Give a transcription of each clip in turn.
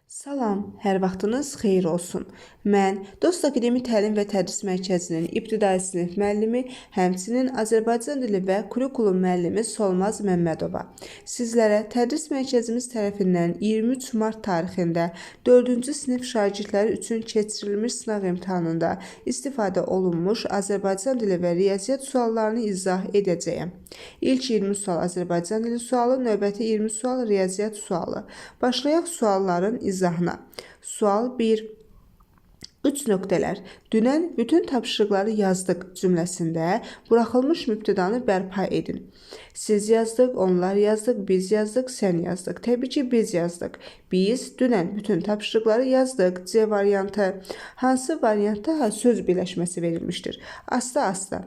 Salam, hər vaxtınız xeyir olsun. Mən Dost Akademi Təlim və Tədris Mərkəzinin ibtidai sinif müəllimi, həmçinin Azərbaycan dili və kurikulum müəllimi Solmaz Məmmədova. Sizlərə tədris mərkəzimiz tərəfindən 23 mart tarixində 4-cü sinif şagirdləri üçün keçirilmiş sınaq imtahanında istifadə olunmuş Azərbaycan dili və riyaziyyat suallarını izah edəcəyəm. İlk 20 sual Azərbaycan dili sualı, növbəti 20 sual riyaziyyat sualı. Başlayaq sualların izahına. Sual 1. 3 nöqtələr. Dünən bütün tapşırıqları yazdıq cümləsində buraxılmış mübtədanı bərpa edin. Siz yazdıq, onlar yazdıq, biz yazdıq, sən yazdıq. Təbii ki, biz yazdıq. Biz dünən bütün tapşırıqları yazdıq. C variantı. Hansı variantda söz birləşməsi verilmişdir? Asta-asta.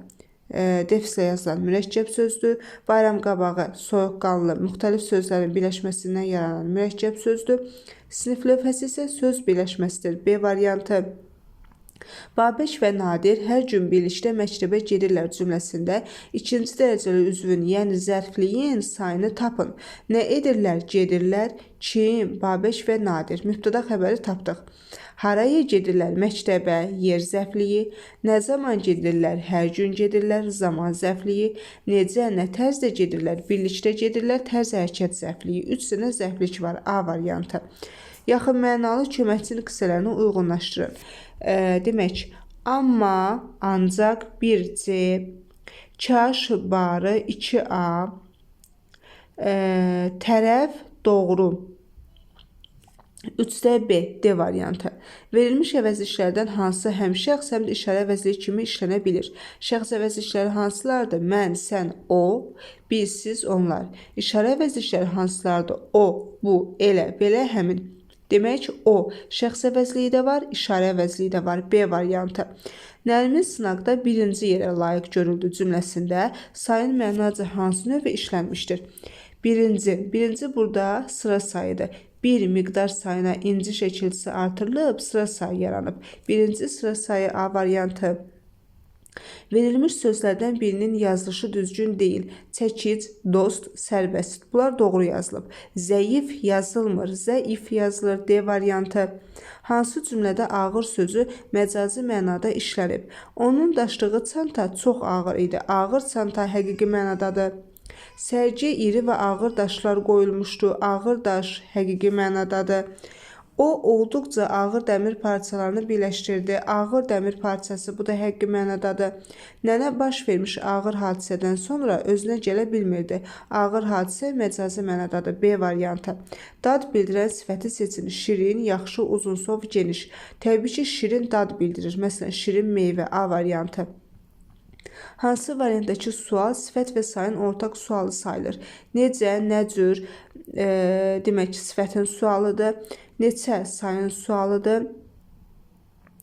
Defislə yazılan mürəkkəb sözdür. Bayram qabağı, soyuqqanlı, müxtəlif sözlərin birləşməsindən yaranan mürəkkəb sözdür. Sinif lövhəsi isə söz birləşməsidir. B variantı. Babək və Nadir hər gün birlikdə məktəbə gedirlər cümləsində ikinci dərəcəli üzvün, yəni zərfliyin sayını tapın. Nə edirlər? Gedirlər. Kim? Babək və Nadir. Mübtəda xəbəri tapdıq. Haraya gedirlər? Məktəbə, yer zərfliyi. Nə zaman gedirlər? Hər gün gedirlər, zaman zərfliyi. Necə, nə tərzdə gedirlər? Birlikdə gedirlər, tərz hərəkət zərfliyi. 3 dənə zərflik var. A variantı. Yaxın mənalı köməkçinin qissələrini uyğunlaşdırın. Demək, amma, ancaq 1C, kaş, barı 2A, tərəf, doğru. 3-də B, D variantı. Verilmiş əvəzliklərdən hansı həm şəxs, həm də işarə əvəzliyi kimi işlənə bilir? Şəxs əvəzlikləri hansılardır? Mən, sən, o, biz, siz, onlar. İşarə əvəzlikləri hansılardır? O, bu, elə, belə, həmin. Demək, o şəxs əvəzliyi də var, işarə əvəzliyi də var. B variantı. Nərmin sınaqda birinci yerə layiq görüldü cümləsində sayın mənaca hansı növə işlənmişdir? Birinci. Birinci burada sıra sayıdır. Bir miqdar sayına inci şəkilçisi artırılıb, sıra sayı yaranıb. Birinci sıra sayı A variantı. Verilmiş sözlərdən birinin yazılışı düzgün deyil. Çəkic, dost, sərbəst. Bunlar doğru yazılıb. Zəif yazılmır, zəif yazılır. D variantı. Hansı cümlədə ağır sözü məcazi mənada işlənib? Onun daşıdığı çanta çox ağır idi. Ağır çanta həqiqi mənadadır. Sərgiyə iri və ağır daşlar qoyulmuşdu. Ağır daş həqiqi mənadadır. O, olduqca ağır dəmir parçalarını birləşdirdi. Ağır dəmir parçası, bu da həqiqi mənadadır. Nənə baş vermiş ağır hadisədən sonra özünə gələ bilmirdi. Ağır hadisə məcazi mənadadır. B variantı. Dad bildirən sifəti seçin. Şirin, yaxşı, uzunsov, geniş. Təbii ki, şirin dad bildirir. Məsələn, şirin meyvə. A variantı. Hansı variantdakı sual sifət və sayın ortaq sualı sayılır? Necə, nə cür, demək ki, sifətin sualıdır. Neçə sayın sualıdır.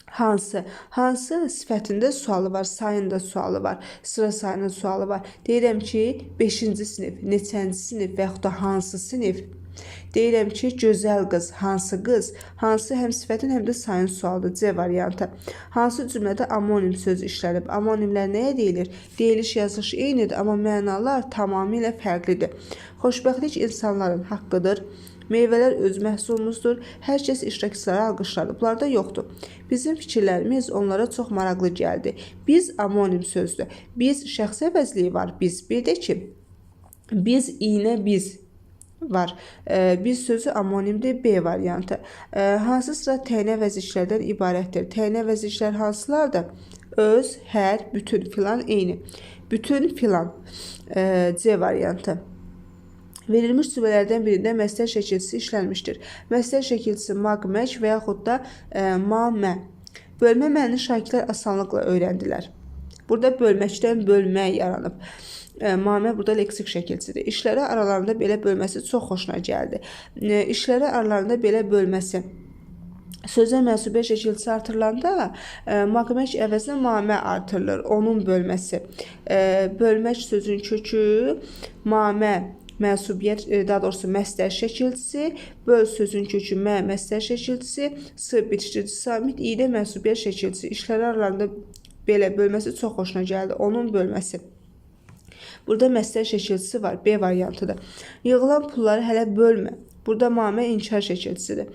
Hansı? Hansı sifətində sualı var, sayın da sualı var, sıra sayının sualı var. Deyirəm ki, 5-ci sinif, neçənci sinif və yaxud da hansı sinif? Deyirəm ki, gözəl qız, hansı qız? Hansı həm sifətin, həm də sayın sualıdır. C variantı. Hansı cümlədə amonim sözü işlənib? Amonimlər nəyə deyilir? Deyiliş, yazılış eynidir, amma mənalar tamamilə fərqlidir. Xoşbəxtlik insanların haqqıdır. Meyvələr öz məhsulumuzdur. Hər kəs iştirakçıları alqışladı. Bunlar da yoxdur. Bizim fikirlərimiz onlara çox maraqlı gəldi. Biz amonim sözdür. Biz şəxsi əvəzliyi var. Biz. Bir də ki, biz iynə biz var. Biz sözü amonimdir. B variantı. Hansı sıra təyin əvəzliklərdən ibarətdir? Təyin əvəzliklər hansılardır? Öz, hər, bütün filan eyni. Bütün filan. C variantı. Verilmiş cümlələrdən birində məstər şəkilçisi işlənmişdir. Məstər şəkilçisi maq, mək və yaxud da ma, mə. Bölmə mənini şagirdlər asanlıqla öyrəndilər. Burada bölməkdən bölmək yaranıb. Mamə burada leksik şəkilçidir. İşləri aralarında belə bölməsi çox xoşuna gəldi. İşləri aralarında belə bölməsi. Sözə mənsubiyyət şəkilçisi artırılanda maq-mək əvəzinə mamə artırılır. Onun bölməsi. Bölmək sözün kökü mamə mənsubiyyət, daha doğrusu məstər şəkilçisi, böl sözün kökü mə məstər şəkilçisi, s bitişdirici samit, i də mənsubiyyət şəkilçisi. İşləri aralarında belə bölməsi çox xoşuna gəldi. Onun bölməsi. Burada məstər şəkilçisi var. B variantıdır. Yığılan pulları hələ bölmə. Burada mamə inkar şəkilçisidir.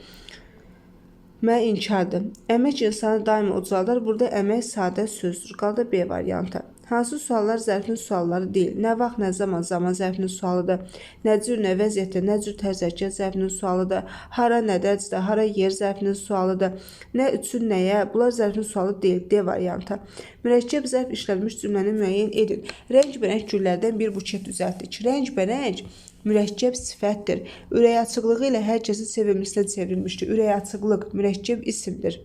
M inkardır. Əmək insanı daima ucaldar. Burada əmək sadə sözdür. Qaldı B variantı. Hansı suallar zərfin sualları deyil? Nə vaxt, nə zaman, zaman zərfinin sualıdır. Nə cür, nə vəziyyətdə, nə cür tərz hərəkət zərfinin sualıdır. Hara, nə dərəcədə, hara yer zərfinin sualıdır. Nə üçün, nəyə? Bunlar zərfin sualı deyil. D variantı. Mürəkkəb zərf işlənmiş cümləni müəyyən edin. Rəngbərəng güllərdən bir buket düzəltdik. Rəngbərəng mürəkkəb sifətdir. Ürək açıqlığı ilə hər kəsin sevimlisinə çevrilmişdir. Ürək açıqlıq mürəkkəb isimdir.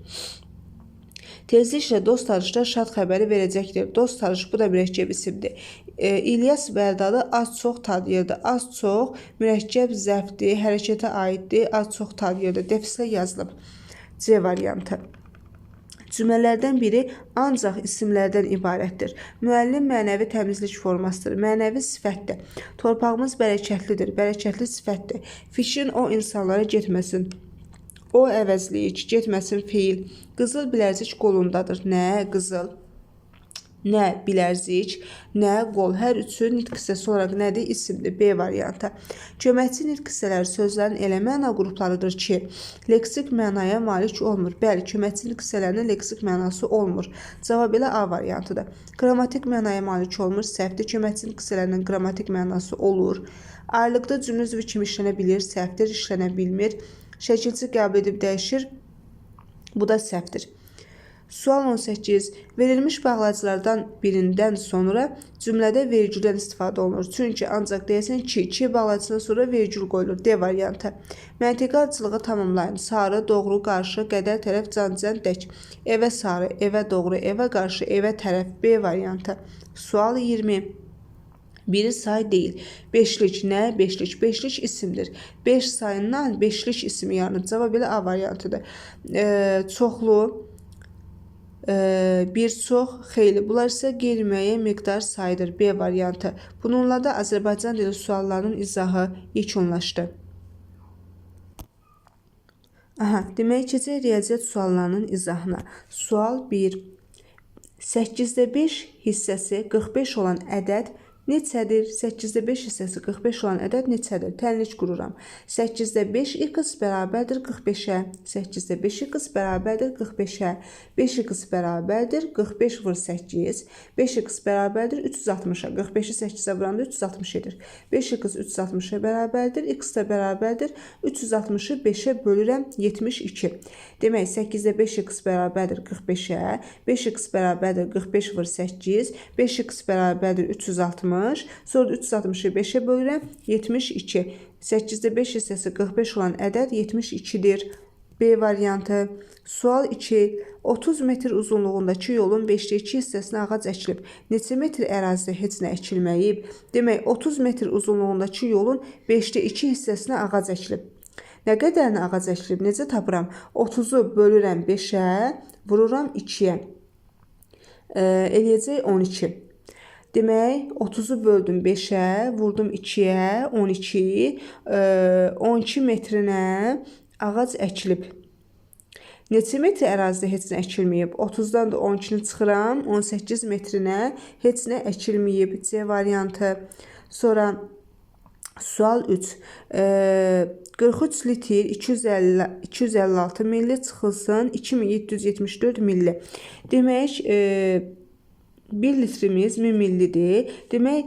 Tezliklə dost tanışlar şad xəbəri verəcəkdir. Dost tanış, bu da mürəkkəb isimdir. İlyas Bərdalı az-çox tanıyırdı. Az-çox mürəkkəb zərfdir, hərəkətə aiddir, az-çox tanıyırdı. Defislə yazılıb. C variantı. Cümlələrdən biri ancaq isimlərdən ibarətdir. Müəllim mənəvi təmizlik formasıdır. Mənəvi sifətdir. Torpağımız bərəkətlidir. Bərəkətli sifətdir. Fikrin o insanlara getməsin. O əvəzləyik, getməsin feil. Qızıl bilərzik qolundadır. Nə qızıl, nə bilərzik, nə qol. Hər üçü nitq hissəsi olaraq nədir? İsimdir. B variantı. Köməkçi nitq hissələri sözlərin elə məna qruplarıdır ki, leksik mənaya malik olmur. Bəli, köməkçi nitq hissələrinin leksik mənası olmur. Cavab elə A variantıdır. Qrammatik mənaya malik olmur. Səhvdir. Köməkçi nitq hissələrinin qrammatik mənası olur. Ayrılıqda cümlə üzvü kimi işlənə bilir. Səhvdir, işlənə bilmir. Şəkilçi qəbul edib dəyişir. Bu da səhvdir. Sual 18. Verilmiş bağlayıcılardan birindən sonra cümlədə vergüldən istifadə olunur. Çünki ancaq deyəsən ki, ki bağlayıcısından sonra vergül qoyulur. D variantı. Məntiqi ardıcılığı tamamlayın. Sarı, doğru, qarşı, qədər, tərəf, can, can, dək. Evə sarı, evə doğru, evə qarşı, evə tərəf. B variantı. Sual 20. Biri say deyil. Beşlik nə? Beşlik. Beşlik isimdir. 5 sayından beşlik ismi yaranıb. Cavab elə A variantıdır. Çoxlu, bir çox, xeyli. Bunlar isə qeyri-müəyyən miqdar sayıdır. B variantı. Bununla da Azərbaycan dili suallarının izahı yekunlaşdı. Aha, demək keçək riyaziyyat suallarının izahına. Sual 1. 8-də 5 hissəsi 45 olan ədəd neçədir? 8-də 5 hissəsi 45 olan ədəd neçədir? Tənlik qururam. 8-də 5x bərabərdir 45-ə. 8-də 5x bərabərdir 45-ə. 5x bərabərdir 45 vur 8. 5x bərabərdir 360-a. 45-i 8-ə vuranda 360 edir. 5x 360-a bərabərdir. X də bərabərdir 360-ı 5-ə bölürəm 72. Demək 8-də 5x bərabərdir 45-ə. 5x bərabərdir 45 vur 8. 5x bərabərdir 360. Sonra 360-ı 5-ə bölürəm 72. 8-də 5 hissəsi 45 olan ədəd 72-dir. B variantı. Sual 2. 30 metr uzunluğundakı yolun 5-də 2 hissəsinə ağac əkilib. Neçə metr ərazidə heç nə əkilməyib? Demək 30 metr uzunluğundakı yolun 5-də 2 hissəsinə ağac əkilib. Nə qədərini ağac əkilib? Necə tapıram? 30-u bölürəm 5-ə, vururam 2-yə. Eləyəcək 12. Demək, 30-u böldüm 5-ə, vurdum 2-yə, 12. 12 metrinə ağac əkilib. Neçə metr ərazidə heç nə əkilməyib? 30-dan da 12-ni çıxıram, 18 metrinə heç nə əkilməyib. C variantı. Sonra sual 3. 43 litr 256 milli çıxılsın 2774 milli. Demək, 1 litrimiz 1000 millidir. Demək,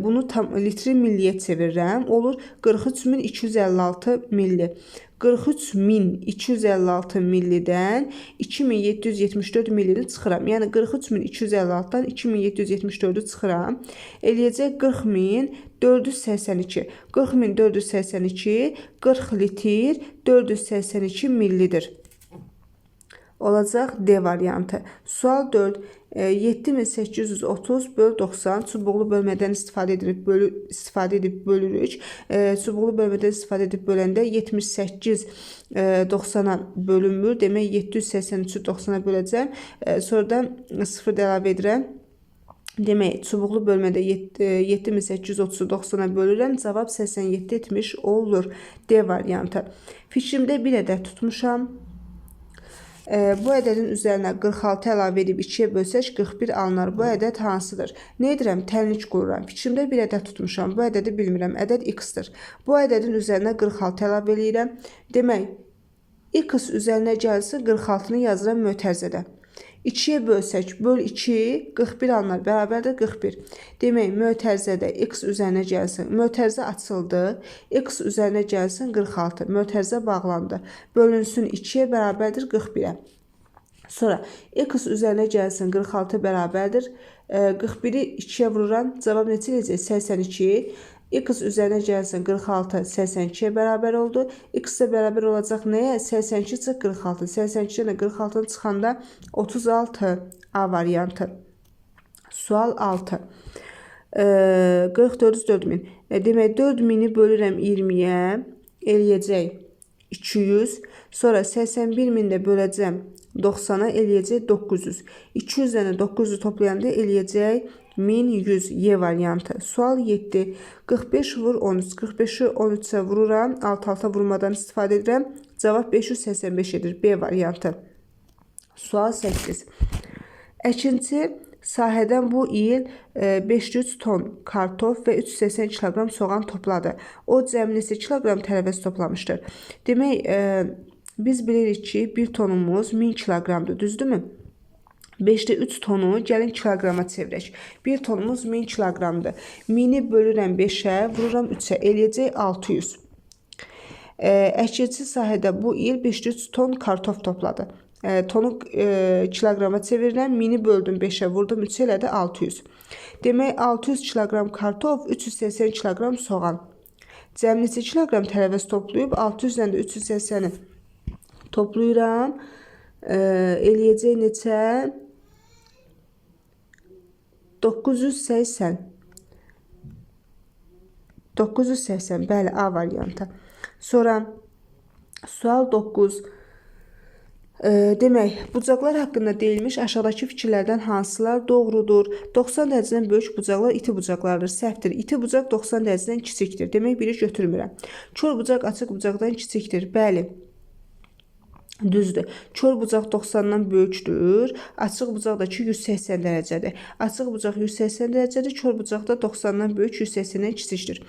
bunu tam litri milliyə çevirirəm. Olur 43256 milli. 43256 millidən 2774 millini çıxıram. Yəni 43256-dan 2774-ü çıxıram. Eləyəcək 40482. 40482 40 litr 482 millidir. Olacaq D variantı. Sual 4. 7830 böl 90 çubuqlu bölmədən istifadə edib bölürük. Çubuqlu bölmədən istifadə edib böləndə 78 90-a bölünmür. Demək 783-ü 90-a böləcəm. Sonra da 0 da əlavə edirəm. Demək, çubuqlu bölmədə 7830-u 90-a bölürəm. Cavab 87,70 olur. D variantı. Fikrimdə bir ədəd tutmuşam. Bu ədədin üzərinə 46 əlavə edib 2-yə bölsək 41 alınar. Bu ədəd hansıdır? Nə edirəm? Tənlik qururam. Fikrimdə bir ədəd tutmuşam. Bu ədədi bilmirəm. Ədəd x-dir. Bu ədədin üzərinə 46 əlavə eləyirəm. Demək, X üzərinə gəlsin 46-nı yazıram mötərizədə. 2-yə bölsək, böl 2, 41 alınar, bərabərdir 41. Demək, mötərizədə x üzərinə gəlsin. Mötərizə açıldı, x üzərinə gəlsin 46, mötərizə bağlandı. Bölünsün 2-yə bərabərdir 41-ə. Sonra x üzərinə gəlsin 46 bərabərdir. 41-i 2-yə vururam, cavab neçə eləyəcək? 82. X üzərinə gəlsin 46, 82-yə bərabər oldu. X də bərabər olacaq nəyə? 82 çıx 46. 82-dən də 46-nı çıxanda 36. A variantı. Sual 6. 44 4000. Demək 4000-i bölürəm 20-yə, eləyəcək 200. Sonra 81000 də böləcəm 90-a, eləyəcək 900. 200-dən də 900 toplayanda eləyəcək 1100. Y variantı. Sual 7. 45 vur 13. 45-i 13-ə vururam. 6-6 vurmadan istifadə edirəm. Cavab 585 edir. B variantı. Sual 8. Əkinçi sahədən bu il 503 ton kartof və 380 kiloqram soğan topladı. O cəmi neçə kiloqram tərəvəz toplamışdır? Demək, biz bilirik ki, 1 tonumuz 1000 kiloqramdır, düzdürmü? 5-də 3 tonu gəlin kiloqrama çevirək. 1 tonumuz 1000 kiloqramdır. 1000-i bölürəm 5-ə, vururam 3-ə, eləyəcək 600. Əkinçi sahədə bu il 503 ton kartof topladı. Tonu kiloqrama çevirirəm, 1000-i böldüm 5-ə, vurdum 3-ə, elədi 600. Demək, 600 kiloqram kartof, 380 kiloqram soğan. Cəmi neçə kiloqram tərəvəz toplayıb, 600-lə də 380-i toplayıram. Eləyəcək neçə? 980. 980, bəli, A variantı. Sonra sual 9. Demək, bucaqlar haqqında deyilmiş aşağıdakı fikirlərdən hansılar doğrudur? 90 dərəcədən böyük bucaqlar iti bucaqlardır, səhvdir. İti bucaq 90 dərəcədən kiçikdir. Demək, biri götürmürəm. Kör bucaq açıq bucaqdan kiçikdir. Bəli. Düzdür. Kör bucaq 90-dan böyükdür. Açıq bucaq da ki 180 dərəcədir. Açıq bucaq 180 dərəcədir. Kör bucaq da 90-dan böyük, 180-dən kiçikdir.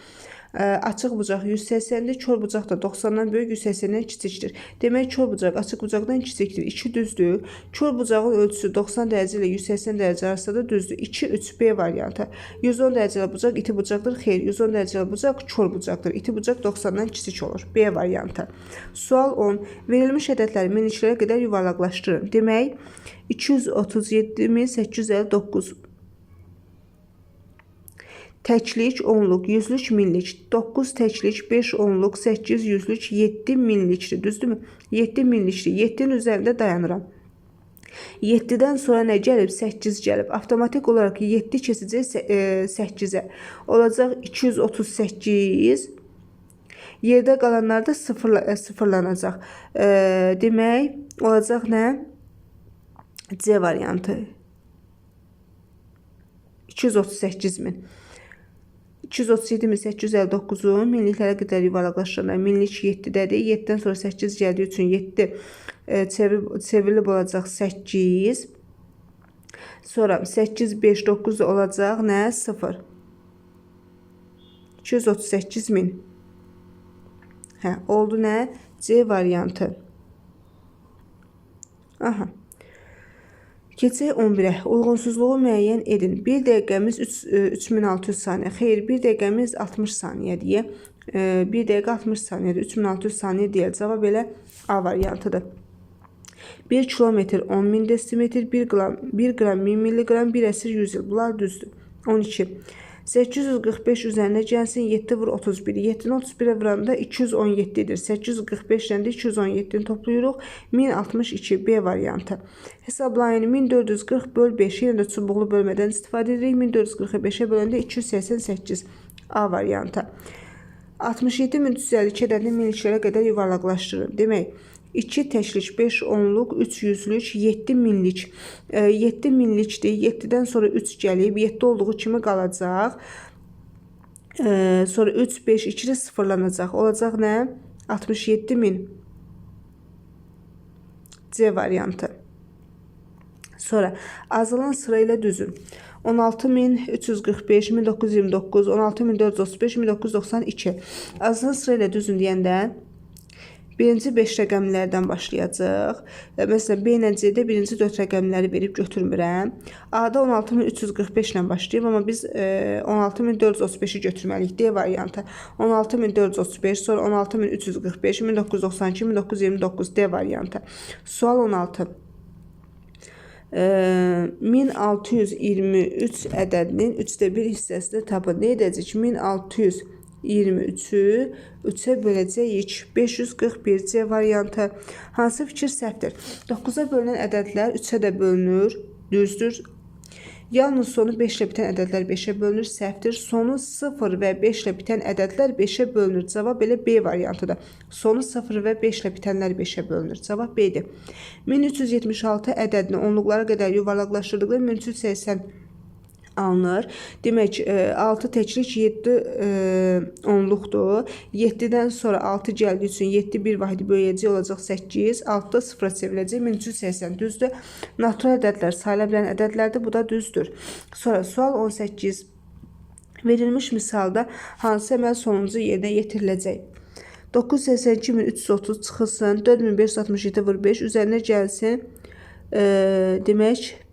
Açıq bucaq 180-dir. Kör bucaq da 90-dan böyük, 180-dən kiçikdir. Demək, kör bucaq açıq bucaqdan kiçikdir. 2 düzdür. Kör bucağın ölçüsü 90 dərəcə ilə 180 dərəcə arasında düzdür. 2, 3, B variantı. 110 dərəcəli bucaq iti bucaqdır. Xeyr, 110 dərəcəli bucaq kör bucaqdır. İti bucaq 90-dan kiçik olur. B variantı. Sual 10. Verilmiş ədədləri minliklərə qədər yuvarlaqlaşdırın. Demək, 237.859. Təklik, onluq, yüzlük, minlik. 9 təklik, 5 onluq, 8 yüzlük, 7 minlikdir. Düzdürmü? 7 minlikdir. 7-nin üzərində dayanıram. 7-dən sonra nə gəlib? 8 gəlib. Avtomatik olaraq 7 keçəcək 8-ə. Olacaq 238. Yerdə qalanlar da sıfırlanacaq. Demək, olacaq nə? C variantı. 238.000. 237.859-u minliklərə qədər yuvarlaqlaşdıranda minlik 7-dədir. 7-dən sonra 8 gəldiyi üçün 7 çevrilib olacaq 8. Sonra 8, 5, 9 olacaq nə? 0. 238.000. Hə, oldu nə? C variantı. Aha. Keçək 11-ə. Uyğunsuzluğu müəyyən edin. 1 dəqiqəmiz 3600 saniyə. Xeyr, 1 dəqiqəmiz 60 saniyə deyə. 1 dəqiqə 60 saniyədir. 3600 saniyə deyil. Cavab elə A variantıdır. 1 kilometr 10.000 desimetr, 1 qram, 1 qram 1000 milliqram, 1 əsr 100 il. Bunlar düzdür. 12. 845 üzərinə gəlsin 7 vur 31. 7-ni 31-ə vuranda 217 edir. 845 ilə də 217-ni toplayırıq. 1062 B variantı. Hesablayın. 1440 böl 5. Yenə də çubuqlu bölmədən istifadə edirik. 1440-ı 5-ə böləndə 288 A variantı. 67352 ədədini minliklərə qədər yuvarlaqlaşdırın. Demək, 2 təklik, 5 onluq, 3 yüzlük, 7 minlik. 7 minlikdir. 7-dən sonra 3 gəlib. 7 olduğu kimi qalacaq. Sonra 3, 5, 2 də sıfırlanacaq. Olacaq nə? 67.000. C variantı. Sonra azalan sıra ilə düzün. 16.345, 1929, 16.435, 1992. Azalan sıra ilə düzün deyəndə Birinci 5 rəqəmlərdən başlayacaq. Məsələn, B ilə C-də birinci 4 rəqəmləri verib götürmürəm. A-da 16345 ilə başlayıb, amma biz 16435-i götürməliyik. D variantı 16435, sonra 16345, 1992, 1929 D variantı. Sual 16. 1623 ədədinin 3də 1 hissəsini tapın. Nə edəcək? 1623-ü 3-ə böləcəyik. 541 C variantı. Hansı fikir səhvdir? 9-a bölünən ədədlər 3-ə də bölünür. Düzdür. Yalnız sonu 5 ilə bitən ədədlər 5-ə bölünür, səhvdir. Sonu 0 və 5 ilə bitən ədədlər 5-ə bölünür. Cavab elə B variantıdır. Sonu 0 və 5 ilə bitənlər 5-ə bölünür. Cavab B-dir. 1376 ədədini onluqlara qədər yuvarlaqlaşdırdıqda 1380 alınır. Demək, 6 təklik 7 onluqdur. 7-dən sonra 6 gəldiyi üçün 7 bir vahidi böyüyəcək, olacaq 8. 6-da 0-a çevriləcək, 1380 düzdür. Natural ədədlər sayıla bilən ədədlərdir, bu da düzdür. Sonra sual 18. Verilmiş misalda hansı əməl sonuncu yerinə yetiriləcək? 982.330 çıxılsın, 4567 vur 5 üzərinə gəlsin. Demək,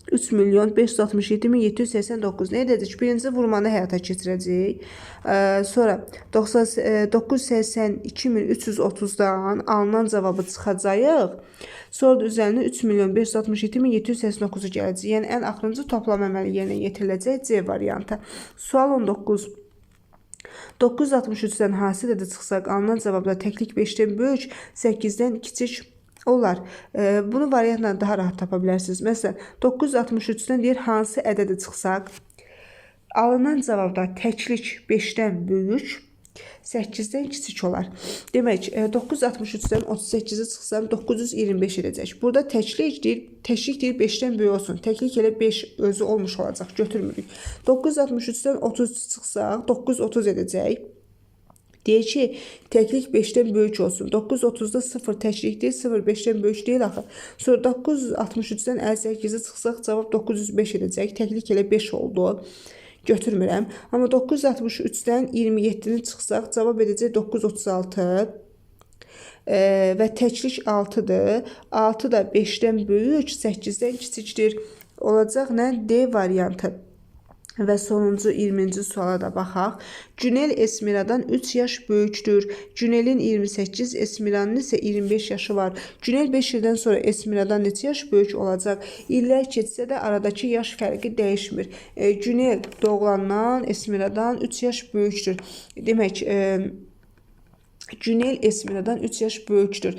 3.567.789. Nə edəcək? Birinci vurmanı həyata keçirəcəyik. Sonra 982.330-dan alınan cavabı çıxacağıq. Sonra da üzərinə 3.567.789-u gələcək. Yəni, ən axırıncı toplam əməli yerinə yetiriləcək C variantı. Sual 19. 963-dən hansı ədədi çıxsaq, alınan cavabda təklik 5-dən böyük, 8-dən kiçik olar. Bunu variantla daha rahat tapa bilərsiniz. Məsələn, 963-dən deyir, hansı ədədi çıxsaq, alınan cavabda təklik 5-dən böyük, 8-dən kiçik olar. Demək, 963-dən 38-i çıxsam 925 edəcək. Burada təklik deyir, 5-dən böyük olsun. Təklik elə 5 özü olmuş olacaq, götürmürük. 963-dən 33 çıxsaq 930 edəcək. Deyir ki, təklik 5-dən böyük olsun. 930-da 0 təklikdir, 0 5-dən böyük deyil axı. Sonra 963-dən 58-i çıxsaq cavab 905 edəcək. Təklik elə 5 oldu. Götürmürəm. Amma 963-dən 27-ni çıxsaq cavab edəcək 936. Və təklik 6-dır. 6 da 5-dən böyük, 8-dən kiçikdir. Olacaq nə? D variantı. Və sonuncu 20-ci suala da baxaq. Günel Esmiradan 3 yaş böyükdür. Günelin 28, Esmiranın isə 25 yaşı var. Günel 5 ildən sonra Esmiradan neçə yaş böyük olacaq? İllər keçsə də aradakı yaş fərqi dəyişmir. Günel doğulandan Esmiradan 3 yaş böyükdür. Demək, Günel Esmiradan 3 yaş böyükdür.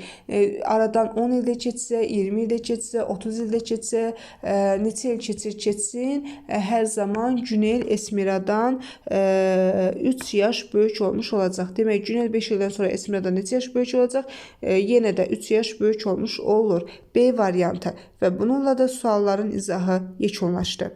Aradan 10 ildə keçsə, 20 ildə keçsə, 30 ildə keçsə, neçə il keçir keçsin, hər zaman Günel Esmiradan 3 yaş böyük olmuş olacaq. Demək, Günel 5 ildən sonra Esmiradan neçə yaş böyük olacaq? Yenə də 3 yaş böyük olmuş olur. B variantı. Və bununla da sualların izahı yekunlaşdı.